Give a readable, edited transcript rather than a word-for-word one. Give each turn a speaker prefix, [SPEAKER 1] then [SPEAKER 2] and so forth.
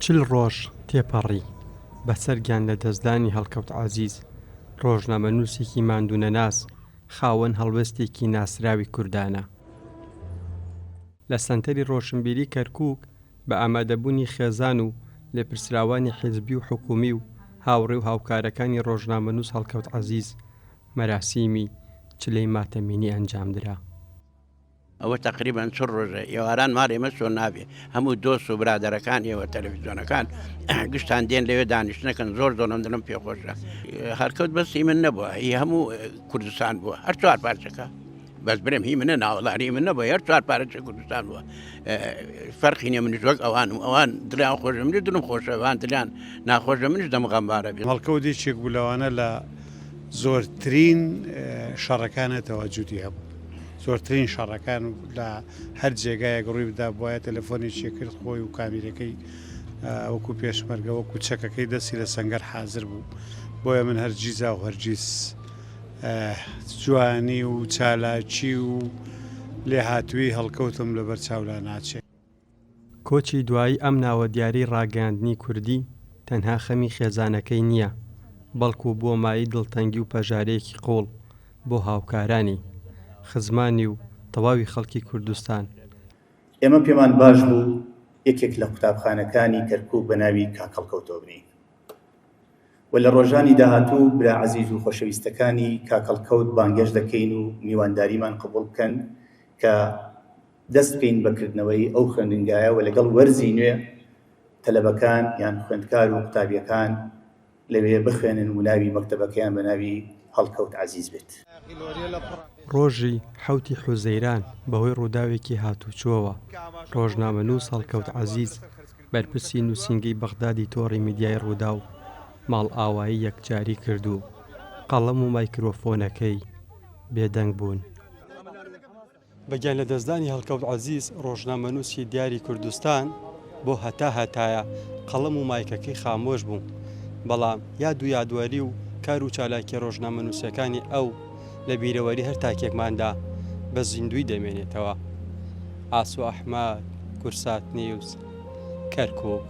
[SPEAKER 1] چل ڕۆژ تێپەڕی بەسەر گیانلەدەستدانی هەڵکەوت عەزیز، ڕۆژنامەنووسێکی ماندوونەناس، خاوەن هەڵوێستێکی ناسراوی کوردانە. لە سەنتەری ڕۆشنبیری کەرکووک بە ئامادەبوونی خێزان و لێپرسراوانی حیزبی و حکوومی و هاوڕێ و هاوکارەکانی ڕۆژنامەنووس هەڵکەوت عەزیز، مەراسیمی چلەی ماتەمینی ئەنجامدرا.
[SPEAKER 2] ئەوە تەقریبەن چ ڕۆژە ئێواران ماڵێ مە چۆن نابێ هەموو دۆست و برادەرەکان ئێوە تەلەفزیۆنەکان گشتان دێن لەوێ دانیشتنەکەن زۆر زۆرم دڵم پێخۆشە هەرکەوت بەس هی من نەبووە هی هەموو کوردستان بووە هەر چوار پارچەکە بەس برێم هی منە ناوەڵاری من نەبووە هەر چوار پارچە کوردستان بووە فەرقی نیە منیش وەک ئەوان و ئەوان دڵیان خۆشە منیش دڵم خۆشە ئەوان دڵیان ناخۆشە منیش دەم غەمبارە بێت.
[SPEAKER 3] هەڵکەوت یەکێک بوو لەوانە لە زۆرترین شەڕەکانە تەواجودی هەبوو زۆرترین شەڕەکان لە هەر جێگایەک ڕووی بدا بواە تەلەفۆنێکی کرد خۆی و کامیرەکەی وەکو پێشمەرگە وەکو چەکەکەی دەستی لە سەنگەر حازر بوو بۆیە من هەرگیزا و هەرگیز جوانی و چالاکی و لێهاتوویی هەڵکەوتم لەبەر چاو لاناچێ.
[SPEAKER 1] کۆچی دوایی ئەم ناوە دیارەی ڕاگەیاندنی کوردی تەنها خەمی خێزانەکەی نییە، بەڵکو بووە مایەی دڵتەنگی و پەژارەیەکی قووڵ بۆ هاوکارانی، خزمانی و تەواوی خەڵکی کوردستان.
[SPEAKER 4] ئێمە پێمان باش بوو یەکێک لە قوتابخانەکانی کەرکووک بە ناوی کاک هەڵکەوتەوە بنێین و لە ڕۆژانی داهاتوو برا عەزیز و خۆشەویستەکانی کاک هەڵکەوت بانگێشت دەکەین و میوانداریمان قبوڵ بکەن کە دەست بکەین بە کردنەوەی ئەو خوێندنگایە و لەگەڵ وەرزی نوێ تەلەبەکان یان خوێندکار و قوتابیەکان لەوێ بخوێنن و ناوی مەکتەبەکەیان بە ناوی هەڵکەوت عەزیز بێت.
[SPEAKER 1] ڕۆژی حەوتی حوزەیران بەهۆی ڕووداوێکی هاتووچۆوە، ڕۆژنامەنووس هەڵکەوت عەزیز، بەرپرسی نووسینگەی بەغدادی تۆڕی میدیای ڕووداو، ماڵئاوایی یەکجاری کرد و قەڵەم و مایکرۆفۆنەکەی بێدەنگ بوون. بە گیانلەدەستدانی هەڵکەوت عەزیز، ڕۆژنامەنووسی دیاری کوردستان، بۆ هەتا هەتایە قەڵەم و مایکەکەی خامۆش بوو، بەڵام یاد و یادوەری و کار و چالاکییە ڕۆژنامەنووسییەکانی ئەو لە بیرەوەری هەر تاکێکماندا بە زیندووی دەمێنێتەوە. ئاسۆ ئەحمەد، کورسات نیوز، کەرکووک.